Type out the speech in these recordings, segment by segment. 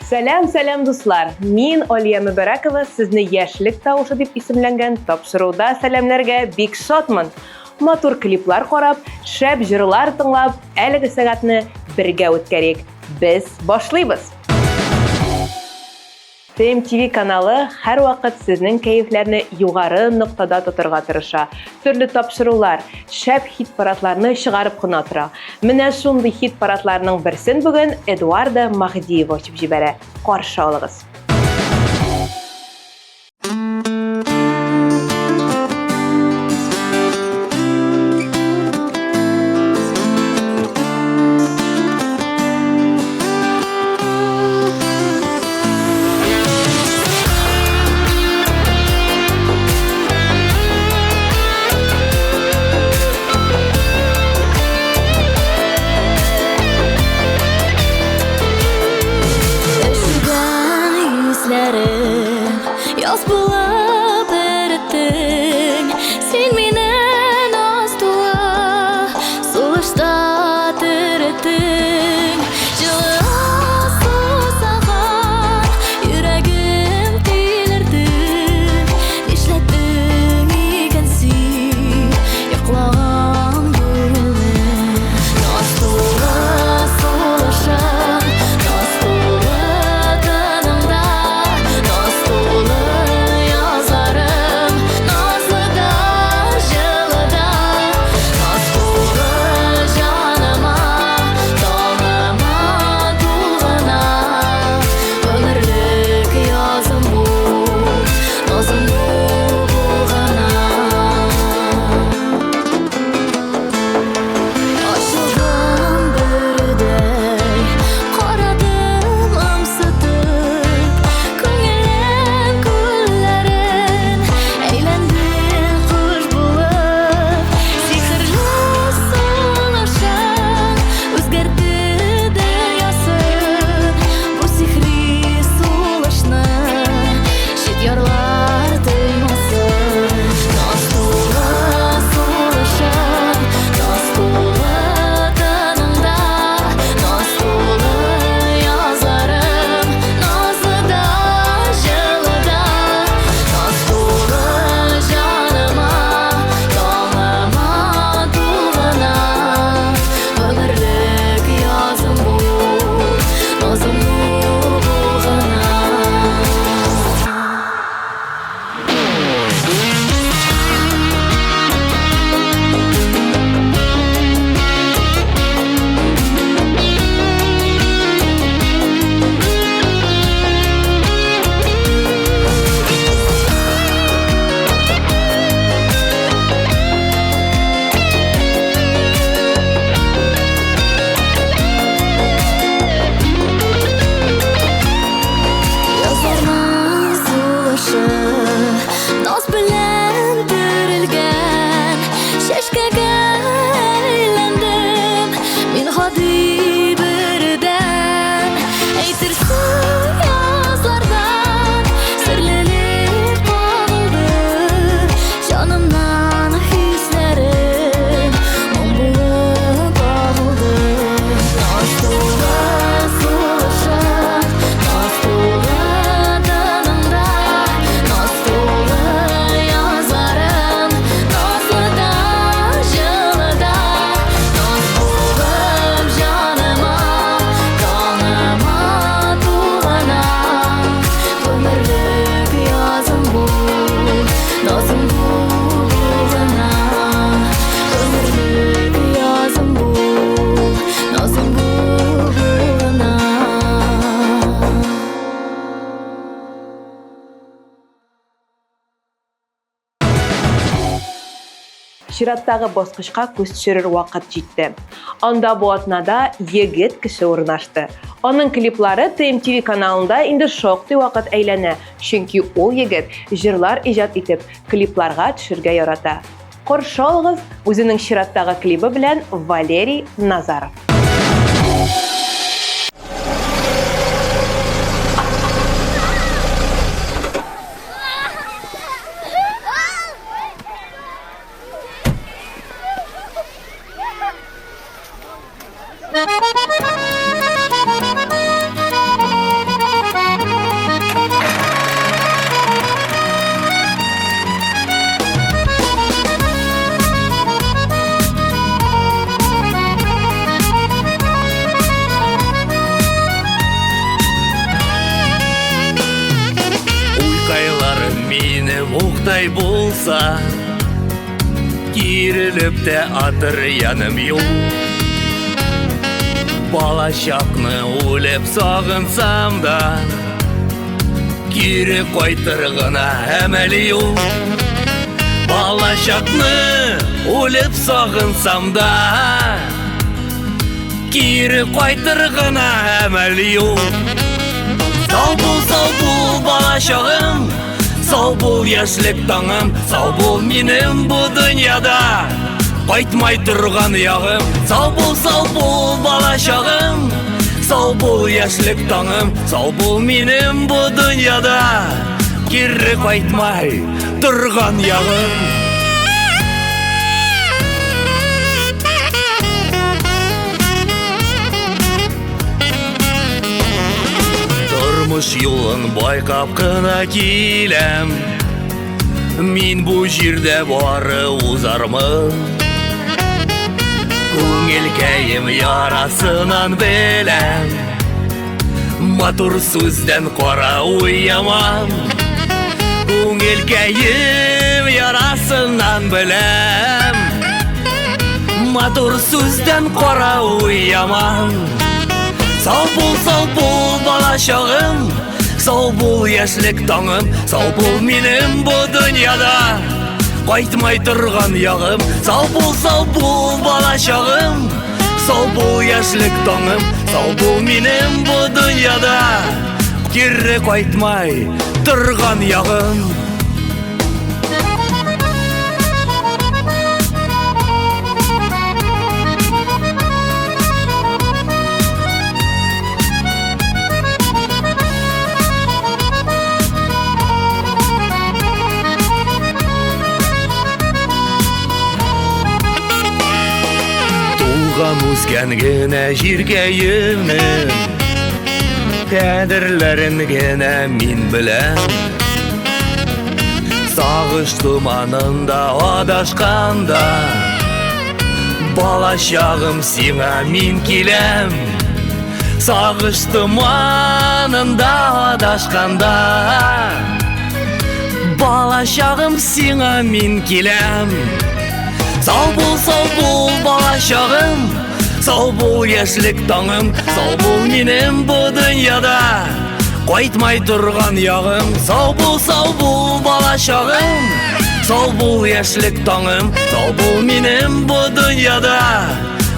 Сәлам, сәлам, дуслар! Мин Алия Мөбәрәкова сезне Яшьлек тавышы дип исемләнгән тапшыруда сәламләргә бик шатмын. Матур клиплар карап, шәп җырлар тыңлап, әлеге сәгатьне бергә үткәрик. Без башлыйбыз! TMTV каналы һәрвакыт сезнең кәефләрне югары ноктада тотырга тырыша. Төрле тапшырулар, шәп хит-парадларны чыгарып кына тора. Менә шундый хит-парадларның берсен бүген Эдуарда Маһдиева ачып җибәрә. Каршы алыгыз. Яз булып эреттең Син мине наз тулы Сулышта тереттең Җылы сусаган Йөрәгем тилерде Нишләттең икән син Йоклаган күңелне Наз тулы сулышың Наз тулы тыныңда Наз тулы язларым Назлы да, җылы да Наз тулы җаныма Таңыма тулгына Гомерлек язым бу Назым бу булгана Ачылган бөредәй Карадым ымсытып Күңелем күлләрен Әйләнде кош булып Сихерле сулышың Үзгәртте дөньясын Бу сихри сулышны Чит ярлар тоймасын Наз тулы сулышың Наз тулы тыныңда Наз тулы язларым Назлы да, җылы да Наз тулы җаныма Таңыма тулгына Гомерлек язым бу Назым бу булгына. Язларның сулышы Наз белән төрелгән Чәчкәгә әйләндем Мин гади бердән Әйтерсең язлардан Серлелек кагылды Җанымнан хисләрем Моң булып агылды Наз тулы сулышың Наз тулы тыныңда Наз тулы язларым Назлы да, җылы да Наз булып җаныма Таңыма тулгана Гомерлек язым бу Назым бу булгана Гомерлек язым бу Назым бу булгана. Чираттагы баскычка күз төшерер вакыт җитте. Анда бу атнада егет кеше урнашты. Аның клиплары TMTV каналында инде шактый вакыт әйләнә, чөнки ул егет җырлар иҗат итеп, клипларга төшергә ярата. Каршы алыгыз үзенең чираттагы клибы белән Валерий Назаров. Таңдай булса, Кирелеп тә атыр яным юк. Бала чакны үлеп сагынсам да, Кире кайтыр гына әмәл юк. Бала чакны үлеп сагынсам да, Кире кайтыр гына әмәл юк. Сау бул, сау бул, бала чагым, Сау бул, яшьлек таңым, Сау бул минем бу дөньяда Кайтмай торган ягым. Сау бул, сау бул, бала чагым, Сау бул, яшьлек таңым, Сау бул минем бу дөньяда Кире кайтмай торган ягым. Тормыш юлын байкап кына киләм, Мин бу җирдә бары узармын. Күңелкәем ярасынан беләм, Матур сүздән кара уй яман. Күңелкәем ярасынан беләм, Матур сүздән кара уй яман. Сау бул, сау бул, бала чагым, Сау бул, яшьлек таңым, Сау бул минем бу дөньяда Кайтмай торган ягым. Сау бул, сау бул, бала чагым, Сау бул, яшьлек таңым, Сау бул минем бу дөньяда Кире кайтмай торган ягым. Туган үскән генә җиркәемнең Кадерләрен генә мин беләм. Сагыш томанында адашканда, Бала чагым сиңа мин киләм. Сагыш томанында адашканда, Бала чагым сиңа мин киләм. Сау бул, сау бул, бала чагым, Сау бул, яшьлек таңым, Сау бул минем бу дөньяда Кайтмай торган ягым. Сау бул, сау бул, бала чагым, Сау бул, яшьлек таңым, Сау бул минем бу дөньяда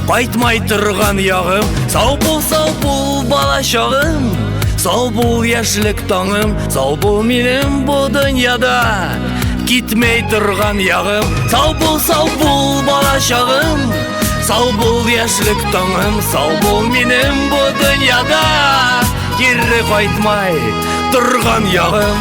Кайтмай торган ягым. Сау бул, сау бул, бала чагым, Сау бул, яшьлек таңым, Сау бул минем бу дөньяда Китмәй торган ягым. Сау бул, сау бул, бала чагым, Сау бул, яшьлек таңым, Сау бул минем бу дөньяда Кире кайтмай торган ягым.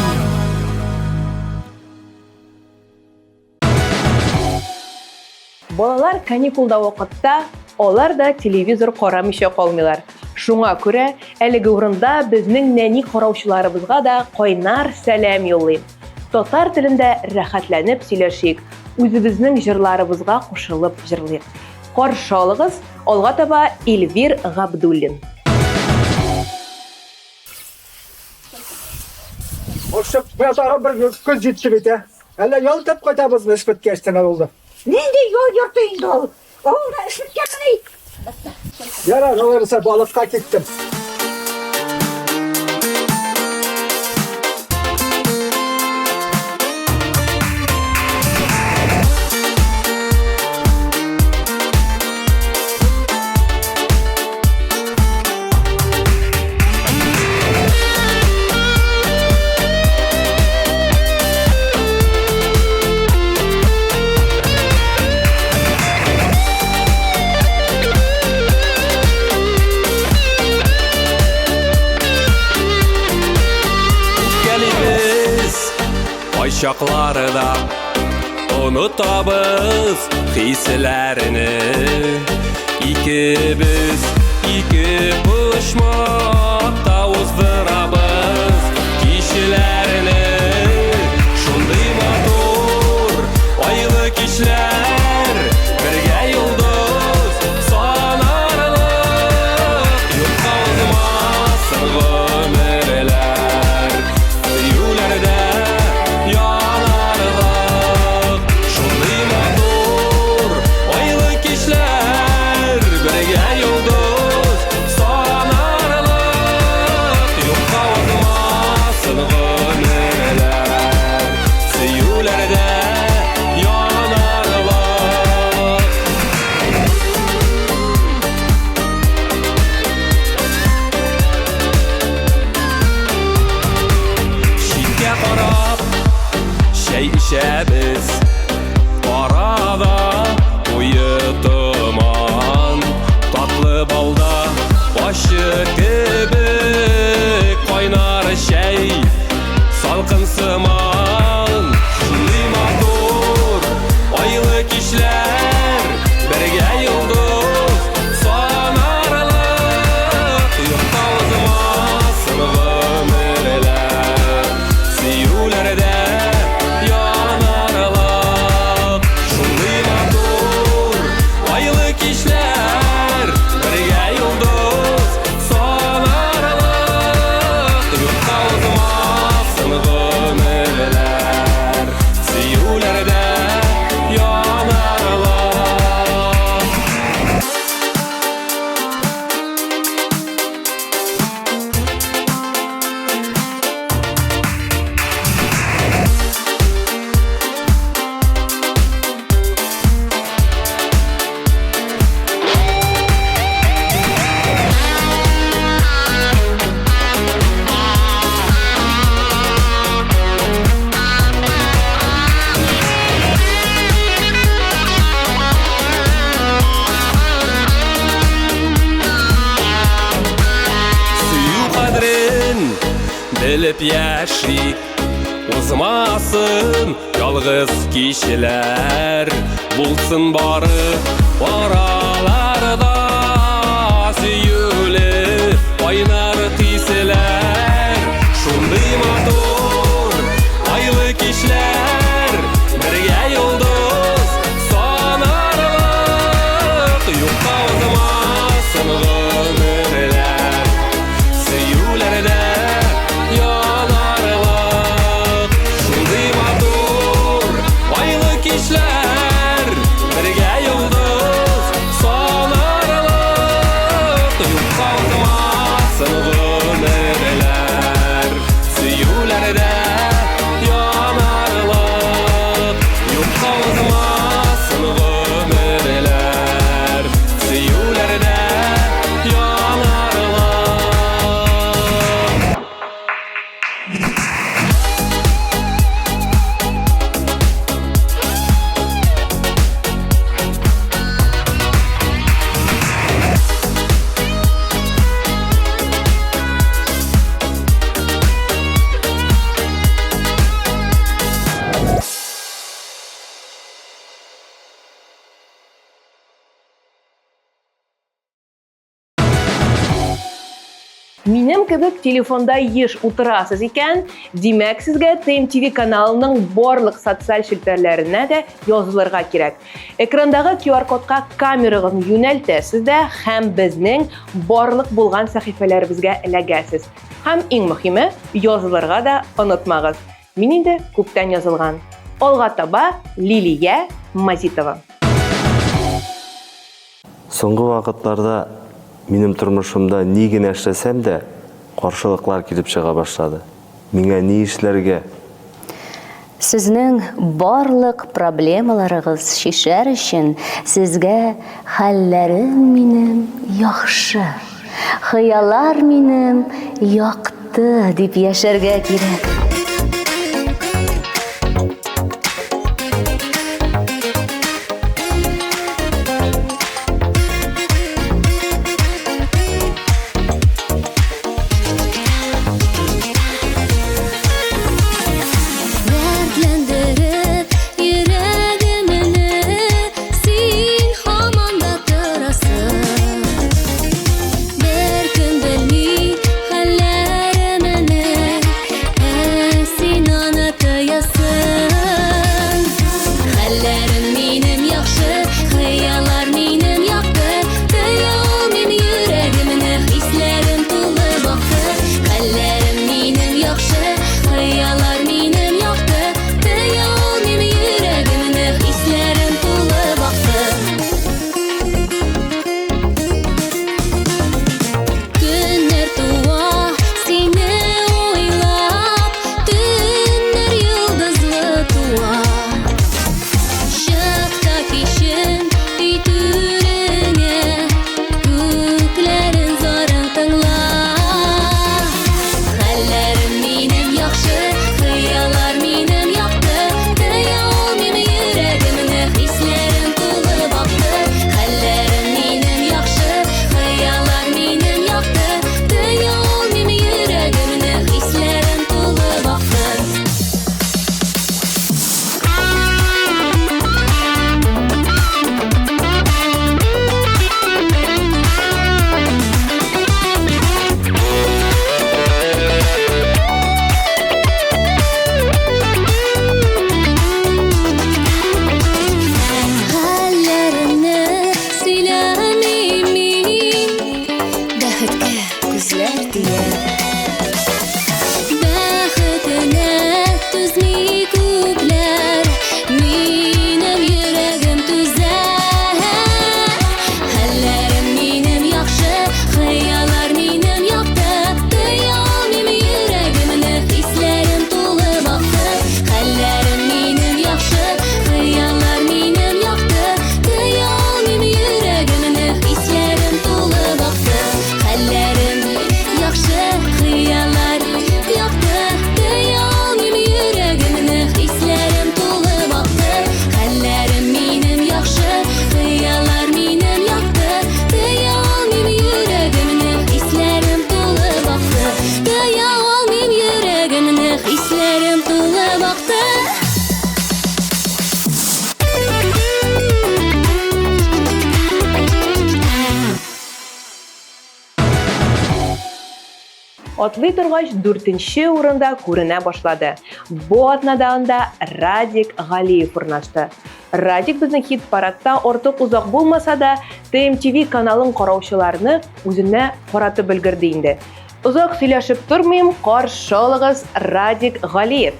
Балалар каникулда вакытта алар да телевизор карамыйча калмыйлар. Шуңа күрә әлеге урында безнең нәни караучыларыбызга да кайнар сәлам юллыйм. Татар телендә рәхәтләнеп сөйләшик, үзебезнең җырларыбызга кушылып җырлыйк. Каршы алыгыз, алга таба Эльвир Габдуллин. Орчык, менә тагын бер көн җитте бит, ә. Әллә ял итеп кайтабызмы эш беткәч тә авылда? Нинди ял йорты инде ул? Авылда эш беткәнмени? Ярар, алай булса балыкка киттем. Үпкәлибез кайчаклары да, Онытабыз хисләрне. Икебез ике почмакта уздырабыз кичләрне. Шундый матур айлы кичләр, бергә йолдыз санарлык. Юкка узмас гомерләр, сөюләрдә янарлык. сыман. Шундый матур айлы кичләр, бергә йолдыз санарлык. Юкка узмасын гомерләр, сөюләрдә янарлык. Шундый матур айлы кичләр, бергә йолдыз санарлык. Юкка узмасын гомерләр, сөюләрдә янарлык. Сөю кадерен белеп яшик, узмасын ялгыз кичәләр, булсын бары араларда сөюле кайнар хисләр. Шундый матур айлы кичләр, бергә йолдыз санарлык. Юкка узмасын гомерләр, сөюләрдә янарлык. Шундый матур айлы кичләр, бергә йолдыз санарлык. Юкка узмасын гомерләр, сөюләрдә янарлык. Юкка узмасын гомерләр, сөюләрдә янарлык. Минем кебек телефонда еш утырасыз икән, димәк сезгә TMTV каналының барлык социаль челтәрләренә дә язылырга кирәк. Экрандагы QR-кодка камерагызны юнәлтәсез дә һәм безнең барлык булган сәхифәләребезгә эләгәсез. Һәм иң мөһиме, язылырга да онытмагыз. Мин инде күптән язылган. Алга таба Лилия Мазитова. Соңгы вакытларда минем тормышымда ни генә эшләсәм дә, каршылыклар килеп чыга башлады. Миңа ни эшләргә? Сезнең барлык проблемаларыгыз чишәр өчен сезгә хәлләрем минем яхшы, хыялар минем якты дип яшәргә кирәк. Дәртләндереп йөрәгемне, син һаман да торасың. Беркем белми хәлләремне, Күзләрем тулып акты. Атлый торгач, дүртенче урында күренә башлады. Бу атнада анда Радик Галиев урнашты. Радик безнең хит-парадта артык озак булмаса да, ТМТВ каналын караучыларны үзенә каратып өлгерде инде. Озак сөйләшеп тормыйм, каршы алыгыз Радик Галиев.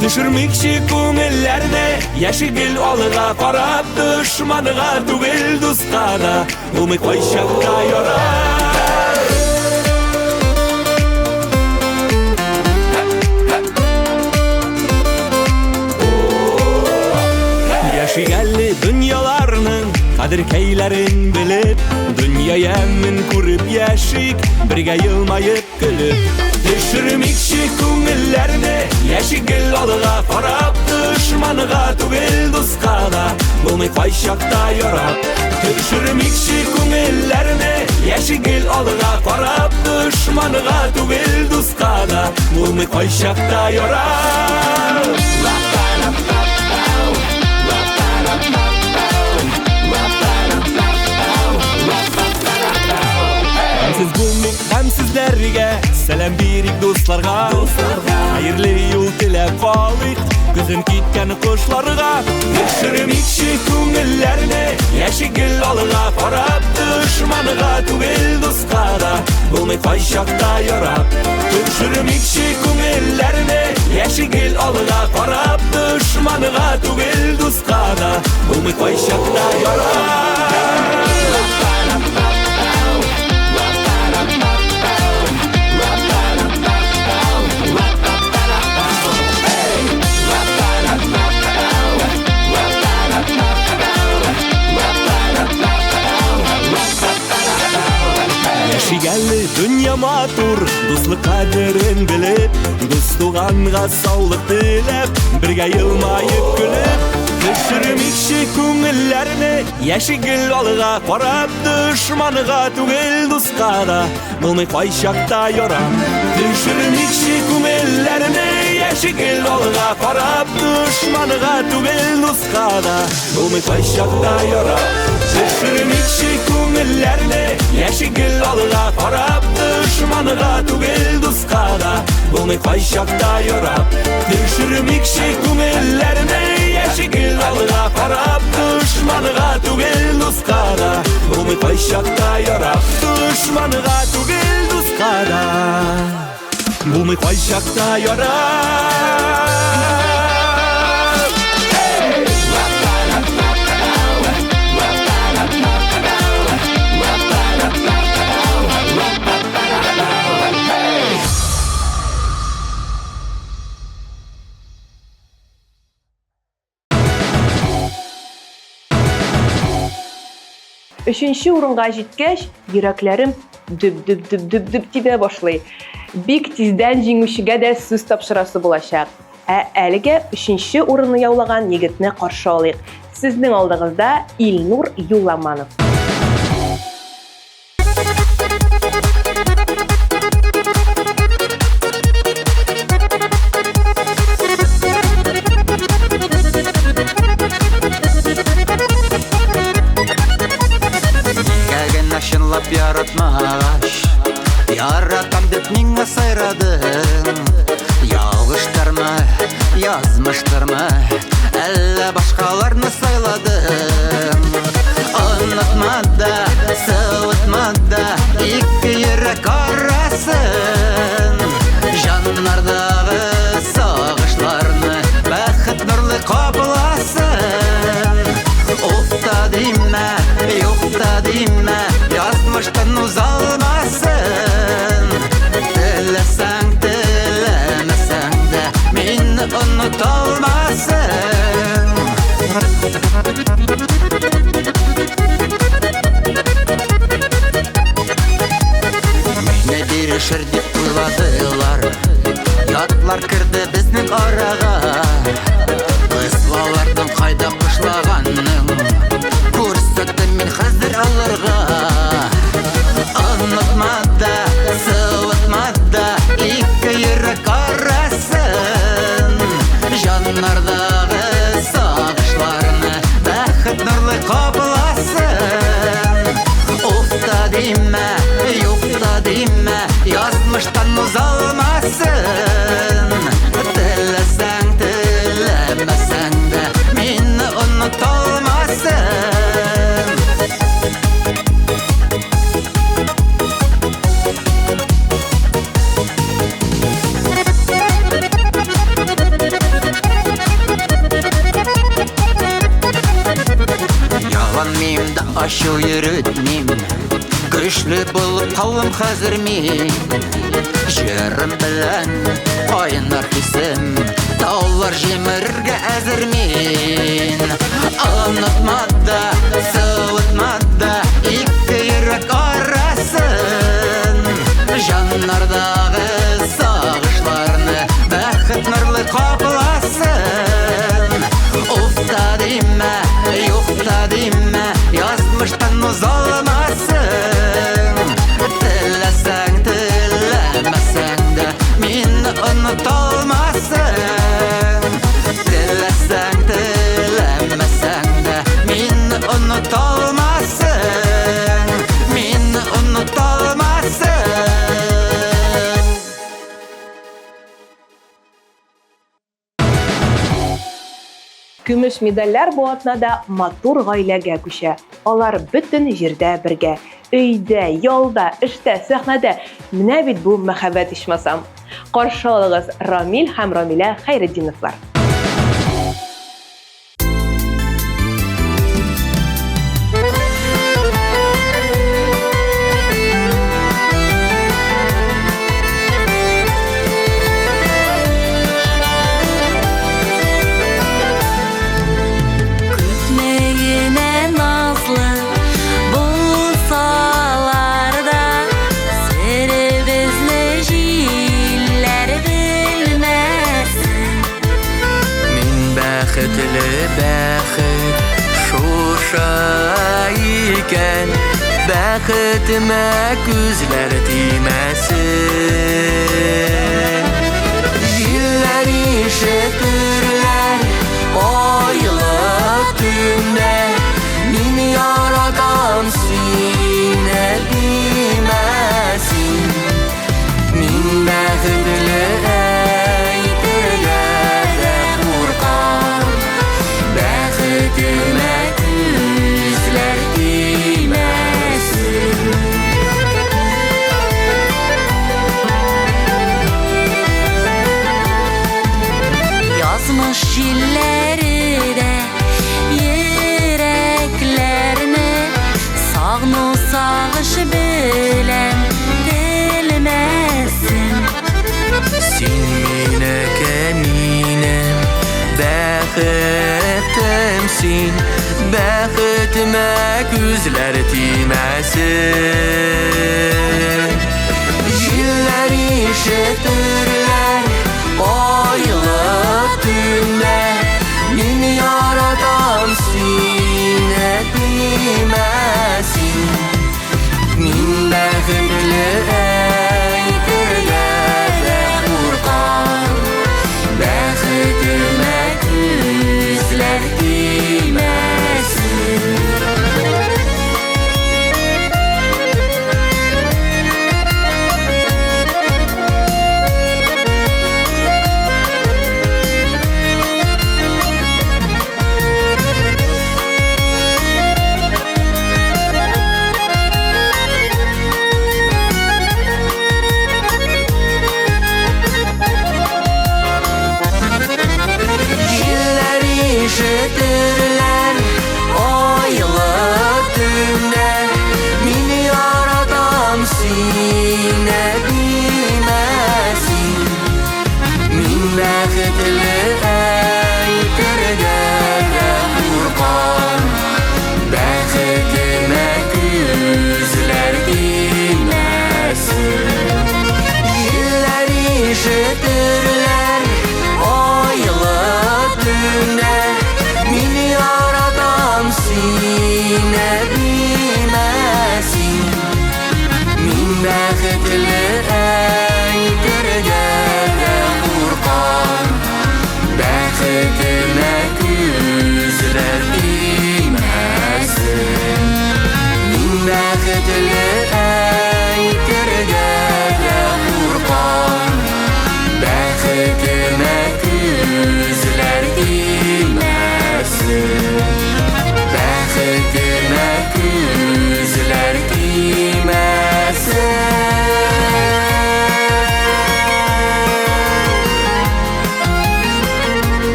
Төшермикче күңелләрне, яши гел алга карап, дошманга түгел, дуска да булмый кайчакта ярап. Яшик әле дөньяларның кадеркәйләрен белеп, дөнья ямен күреп яшик, бергә елмаеп көлеп. Төшермикче күңелләрне, яшик гел алга карап, дошманга түгел, дуска да булмый кайчакта ярап. Төшермикче күңелләрне, яшик гел алга карап, дошманга түгел, дуска да булмый кайчакта ярап. Гамсез булмыйк гамсезләргә, сәлам бирик дусларга. Хәерле юл теләп калыйк, көзен киткән кошларга. Төшермикче күңелләрне, яшик гел алга карап, дошманга түгел, дуска да булмый кайчакта ярап. Төшермикче күңелләрне, яшик гел алга карап, дошманга түгел, дуска да булмый кайчакта ярап. Яшик әле дөнья матур, дуслык кадерен белеп, дус туганга саулык теләп, бергә елмаеп көлеп. Төшермикче күңелләрне, яшик гел алга карап, дошманга түгел, дуска да булмый кайчакта ярап. Төшермикче күңелләрне, яшик гел алга карап, дошманга түгел, дуска да булмый кайчакта ярап. Төшермикче күңелләрне, яшик гел алга карап, дошманга түгел, дуска да булмый кайчакта ярап. Төшермикче күңелләрне, яшик гел алга карап, дошманга түгел, дуска да булмый кайчакта ярап. Дошманга түгел, дуска да булмый кайчакта ярап. Өченче урынга җиткәч, йөрәкләрем дөп-дөп-дөп-дөп-дөп тибә башлый. Бик тиздән җиңүчегә дә сүз тапшырасы булачак. Ә әлегә өченче урынны яулаган егетне каршы алыйк. Сезнең алдыгызда Илнур Юламанов. Нигә генә чынлап яратмагач, яратам дип миңа сайрадың? Ялгыштырмы, язмыштырмы, әллә башкаларны сайладың? Онытма да, суытма да ике йөрәк арасын. Җаннардагы сагышларны бәхет нурлы капласын. Уф та димә, юк та димә, язмыштан узалмасын. Теләсәң, теләмәсәң дә, мине оныта алмассың. Мине бирешер дип уйладылар, ятлар керде безнең арага. Кыслалардан кайда Кайда кышлаганын Күрсәттем мин хәзер аларга. Онытма да, суытма да ике йөрәк арасын. Җаннардагы сагышларны бәхет нурлы капласын. Уф та димә, юк та димә, язмыштан узалмасын. Теләсәң, теләмәсәң дә мине оныта алмассың. Ялынмыйм да ачу йөртмим, Көчле булып калдым хәзер мин. Җырым белән кайнар хисем, Таулар җимерергә әзер мин. Онытма да, суытма да ике йөрәк арасын. Җаннардагы сагышларны бәхет нурлы капласын. Уф та димә, юк та димә, язмыштан узалмассың. Теләсәң, теләмәсәң дә мине оныта алмассың. Теләсәң, теләмәсәң дә мине оныта алмассың. Мине оныта алмассың. Көмеш медальләр бу атнада матур гаиләгә күчә. Алар бөтен җирдә бергә. Өйдә, ялда, эштә, сәхнәдә. Менә бит бу мәхәббәт ичмасам. Каршы алыгыз Рамил һәм Рамилә Хәйретдиновлар. Күпме генә назлы булсалар да, серебезне җилләр белмәсен. Мин бәхетле, бәхет шушы икән, Бәхетемә күзләр тимәсен. Җилләр ишетерләр айлы төндә, Мин яратам сине димәсен. Мин бәхетле әйтергә дә куркам, Бәхетемә күзләр тимәсен. Язмыш җилләре дә йөрәкләрне сагыну сагыш белән телмәсен. Син минеке, минем бәхетем син, Бәхетемә күзләр тимәсен. Җилләр ишетерләр айлы төндә, Мин яратам сине димәсен. Мин бәхетле әйтергә дә куркам, Бәхетемә күзләр тимәсен.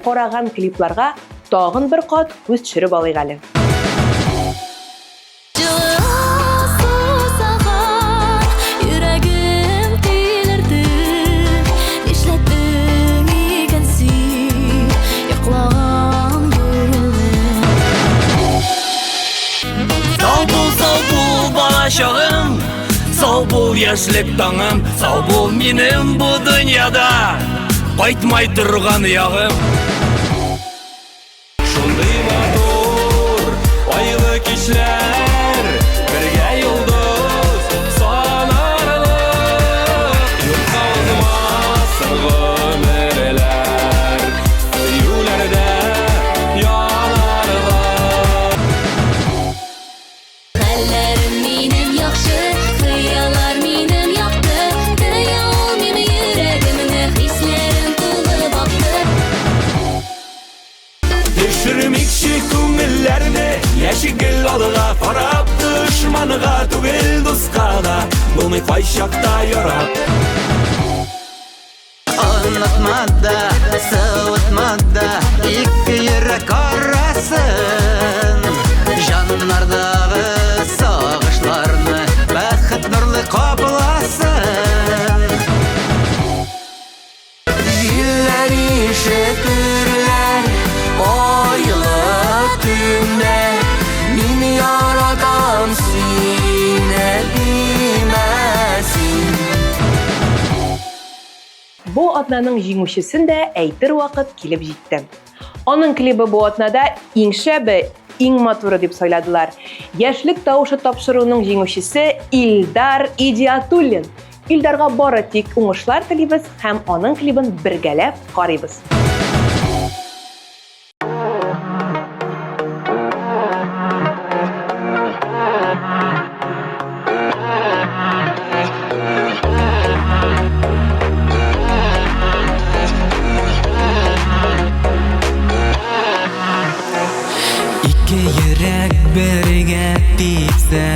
караган клипларга тагын бер кат күз төшереп алыйк әле. Сау бул, сау бул, балачагым, Сау бул, яшьлек таңым, Сау бул минем бу дөньяда Кайтмай торган ягым. Шундый матур айлы кичләр, бергә йолдыз санарлык, юкка узмас гомерләр, сөюләрдә янарлык. Хәлләрем минем яхшы, хыяллар минем якты, Тыя алмыйм йөрәгемне, хисләрем тулып акты. Төшермикче күңелләрне, яшик гел алга карап, дошманга түгел, дуска да булмый кайчакта ярап. Онытма да, суытма да ике йөрәк арасын. Җаннардагы сагышларны бәхет нурлы капласын. Җилләр ишетерләр айлы төндә, мин яратам сине, димә син. Бу атнаның җиңүчесен дә әйтер вакыт килеп җитте. Аның клибы бу атнада иң шәбе, иң матуры дип сайладылар. Яшьлек тавышы тапшыруының җиңүчесе Илдар Идиатуллин. Илдарга бары тик уңышлар телибез һәм аның клибын бергәләп карыйбыз. Ике йөрәк бергә типсә,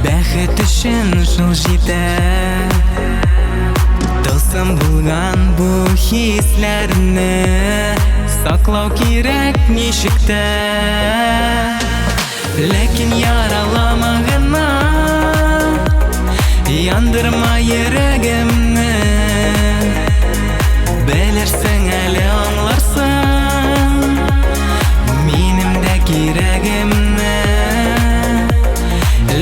бәхет өчен шул җитә. Тылсым булган бу хисләрне саклау кирәк ничек тә. Ләкин яралама гына, яндырма йөрәгемне. Белерсең әле, аңларсың минем дә кирәгемне.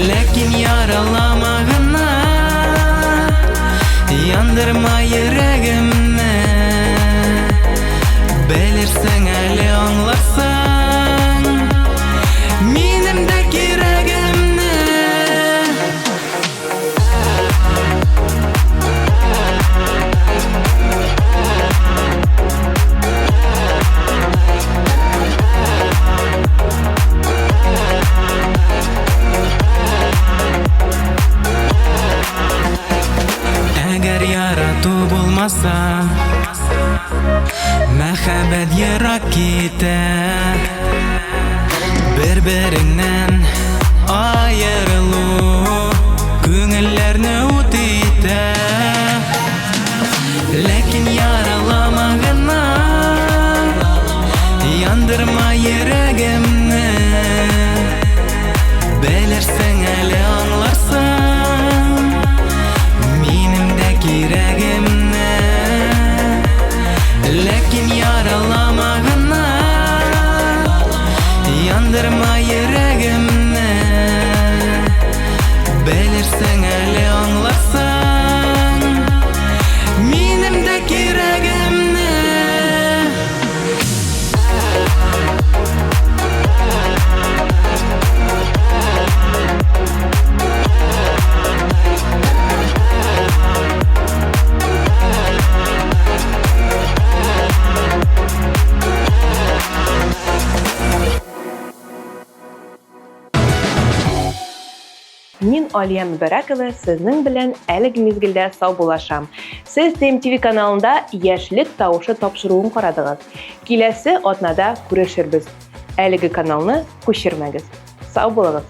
Ләкин яралама гына, яндырма йөрәгемне. Белерсең әле, аңларсың минем дә кирәгемне. Әгәр ярату булмаса, мәхәббәт ерак китә. Бер-береңнән аерылу күңелләрне ут итә. Ләкин яралама гына, яндырма йөрәгемне. Белерсең әле, аңларсың минем дә кирәгемне. Ләкин яралама гына, яндырма йөрәгемне. Белерсең әле, аңларсың минем дә кирәгемне. Мин Алия Мөбәрәкова сезнең белән әлеге мизгелдә саубуллашам. Сез TMTV каналында Яшьлек тавышы тапшыруын карадыгыз. Киләсе атнада күрешербез. Әлеге каналны күчермәгез. Сау булыгыз.